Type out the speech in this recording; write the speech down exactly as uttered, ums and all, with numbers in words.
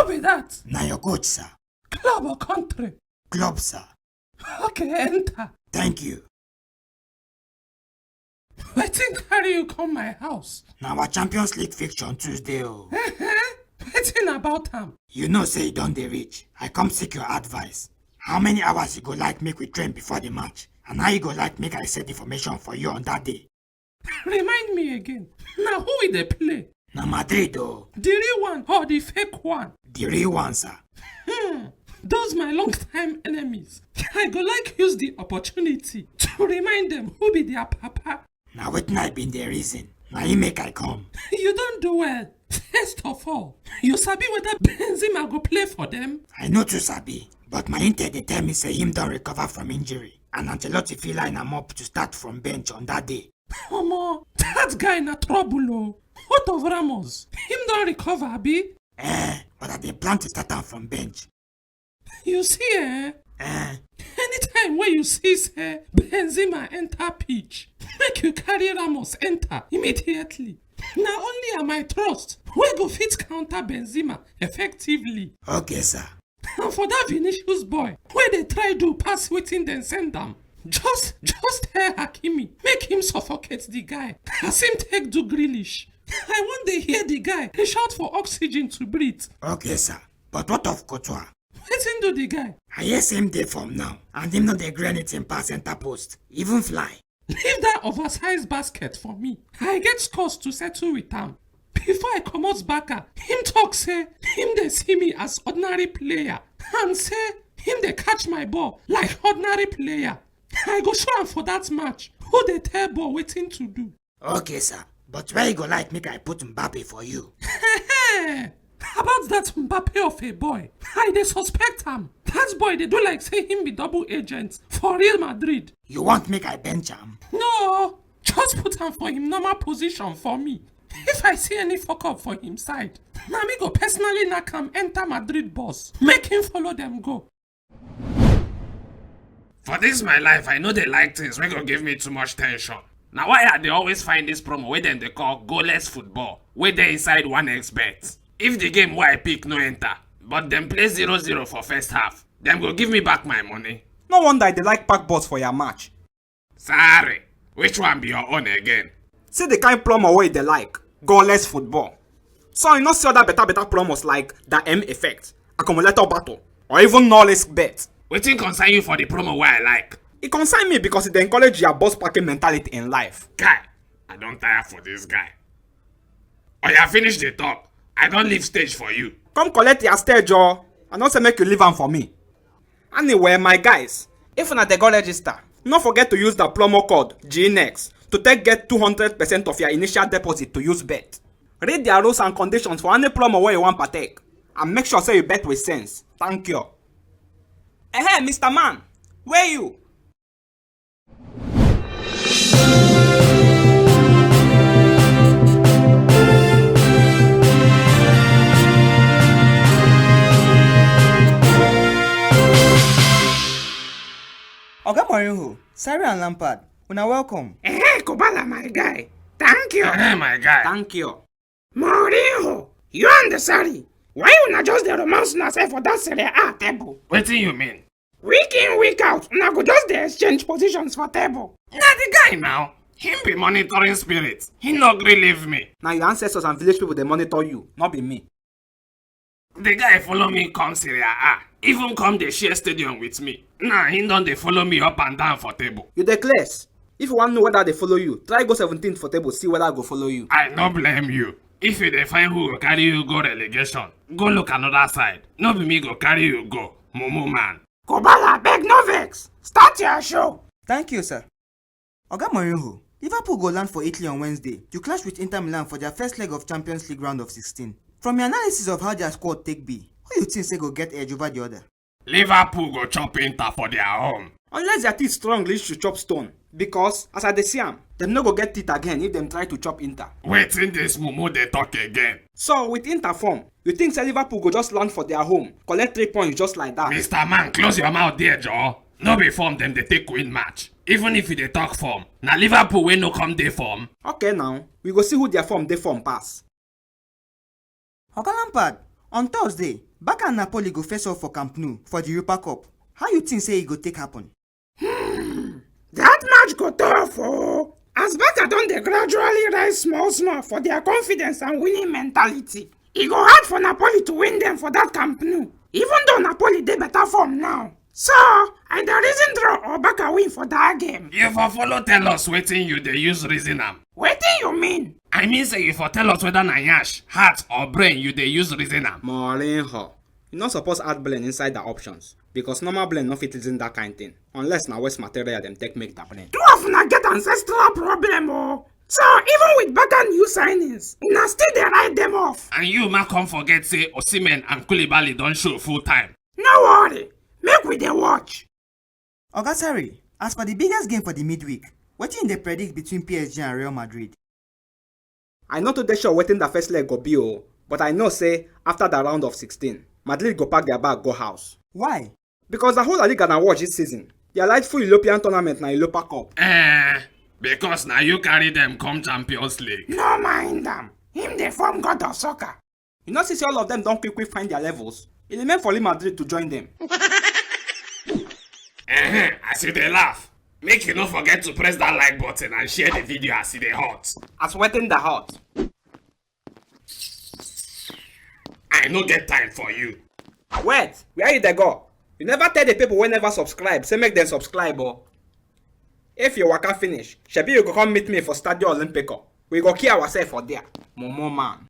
be that? Na your coach, sir. Club or country? Club, sir. Okay, enter. Thank you. Wetin carry you come my house? Na our Champions League fixture on Tuesday o. Wetin about am? You know say e don dey reach. I come seek your advice. How many hours you go like make we train before the match? And how you go like make I set the formation for you on that day? Remind me again. Na who we dey play? Na Madrid o. The real one or the fake one? The real one, sir. Hmm. Those my long time enemies. I go like use the opportunity to remind them who be their papa. Na wetin I been dey reason. Na him make I come. You don do well. First of all, you sabi whether Benzema go play for them? I no too sabi, but my intel dey tell me say him don recover from injury, and Ancelotti fit line am up to start from bench on that day. Omo, that guy na trouble o. What of Ramos? Him don recover, abi? Eh, but I dey plan to start am from bench. You see, eh? Eh? Anytime wey you see say Benzema enter pitch, make you carry Ramos enter immediately. Na only am I trust wey go fit counter Benzema effectively. Okay, sir. And for that Vinicius boy wey dey try do pass wetin dem send am, just just tell Hakimi make him suffocate the guy as him take do Grealish. I wan dey hear the guy dey shout for oxygen to breathe. Okay, sir. But what of Courtois? Wetin do the guy? I hear say him dey form now, and him no dey gree anything pass center post, even fly. Leave that oversized basket for me. I get scores to settle with am. Before I comot Barca, him talk say him dey see me as ordinary player and say him dey catch my ball like ordinary player. I go show am for that match who dey tell ball wetin to do. Okay, sir. But where you go like make I put Mbappe for you? About that Mbappe of a boy, I dey suspect am. That boy dey do like say him be double agent for Real Madrid. You want make I bench am? No, just put am for him normal position for me. If I see any fuck up for him side, na me go personally knack am enter Madrid bus, make him follow them go. For this my life, I no dey like things wey go give me too much tension. Na why I dey always find this promo wey dem dey call Goalless Football, wey dey inside one X Bet. If the game wey I pick no enter, but dem play zero zero for first half, dem go give me back my money. No wonder I dey like pack bus for your match. Sorry, which one be your own again? See the kind promo wey you dey like, Goalless Football. So you no see other better better promos like the M Effect, Accumulator Battle, or even No Risk Bet? Wetin concern you for the promo wey I like? E concern me because e dey encourage your bus packing mentality in life. Guy, I don tire for this guy. Oya, finish the talk. I don leave stage for you. Come collect your stage o. I no say make you leave am for me. Anyway, my guys, if una dey go register, no forget to use the promo code G N X to take get two hundred percent of your initial deposit to use bet. Read their rules and conditions for any promo wey you wan partake, and make sure say you bet with sense. Thank you. Ehe, Mister Man, where you? Oga Mourinho, Sarri and Lampard, una welcome. Hey, Kubala, my guy. Thank you. Hey, my guy. Thank you. Mourinho, you and the Sarri, why una just dey romance una sef for that Serie A table? Wetin you mean? Week in, week out, una go just dey exchange positions for table. Na the guy now. Him be monitoring spirit. He no gree leave me. Na your ancestors and village people dey monitor you, no be me. The guy follow me come Serie A, even come dey share stadium with me. Now he don dey follow me up and down for table. You dey craze. If you wan know whether I dey follow you, try go seventeenth for table, see whether I go follow you. I no blame you. If you dey find who go carry you go relegation, go look another side. No be me go carry you go, mumu man. Kobala, abeg no vex. Start your show. Thank you, sir. Oga Mourinho, Liverpool go land for Italy on Wednesday to clash with Inter Milan for their first leg of Champions League round of sixteen. From your analysis of how their squad take be, who you think say go get edge over the other? Liverpool go chop Inter for their home. Unless their teeth strong reach to chop stone, because as I dey see am, dem no go get teeth again if dem try to chop Inter. Wetin this mumu dey talk again? So with Inter form, you think say Liverpool go just land for their home, collect three points just like that? Mister Man, close your mouth there, Joe. No be form dem dey take win match. Even if you dey talk form, na Liverpool wey no come dey form. Okay now, we go see who their form dey form pass. Oga Lampard, On Thursday, Barca and Napoli go face off for Camp Nou for the Europa Cup. How you think say e go take happen? That match go tough o. As Barca don dey gradually rise small small for their confidence and winning mentality, e go hard for Napoli to win dem for that Camp Nou, even though Napoli dey better form now. So, I dey reason draw or Barca win for that game. You for follow tell us wetin you dey use reason am. Wetin you mean? I mean say you for tell us whether na yansh, heart or brain you dey use reason am. Mourinho, you no suppose add brain inside the options because normal brain no fit reason that kind thing unless na waste material dem take make the brain. Two of una get ancestral problem o. So even with Barca new signings, una still dey write dem off. And you ma come forget say Osimhen and Koulibaly don show full time. No worry, make we dey watch. Oga Sarri, as for the biggest game for the midweek, wetin you dey predict between P S G and Real Madrid? I no too dey sure wetin the first leg go be o, but I know say after the round of sixteen, Madrid go pack their bag go house. Why? Because the whole La Liga na watch this season. Their rightful European tournament na Europa Cup. Eh, because na you carry dem come Champions League. No mind am, him dey form god of soccer. You know, since all of them don quick quick find their levels, e remain for Real Madrid to join them. Eh, as you dey laugh, make you no forget to press that like button and share the video as e dey hot. As wetin the hot. I no get time for you. Wait, where you dey go? You never tell the people wey never subscribe say make dem subscribe o. If you waka finish, shebi you go come meet me for Stadio Olimpico. We go kill ourselves for there. Momo man.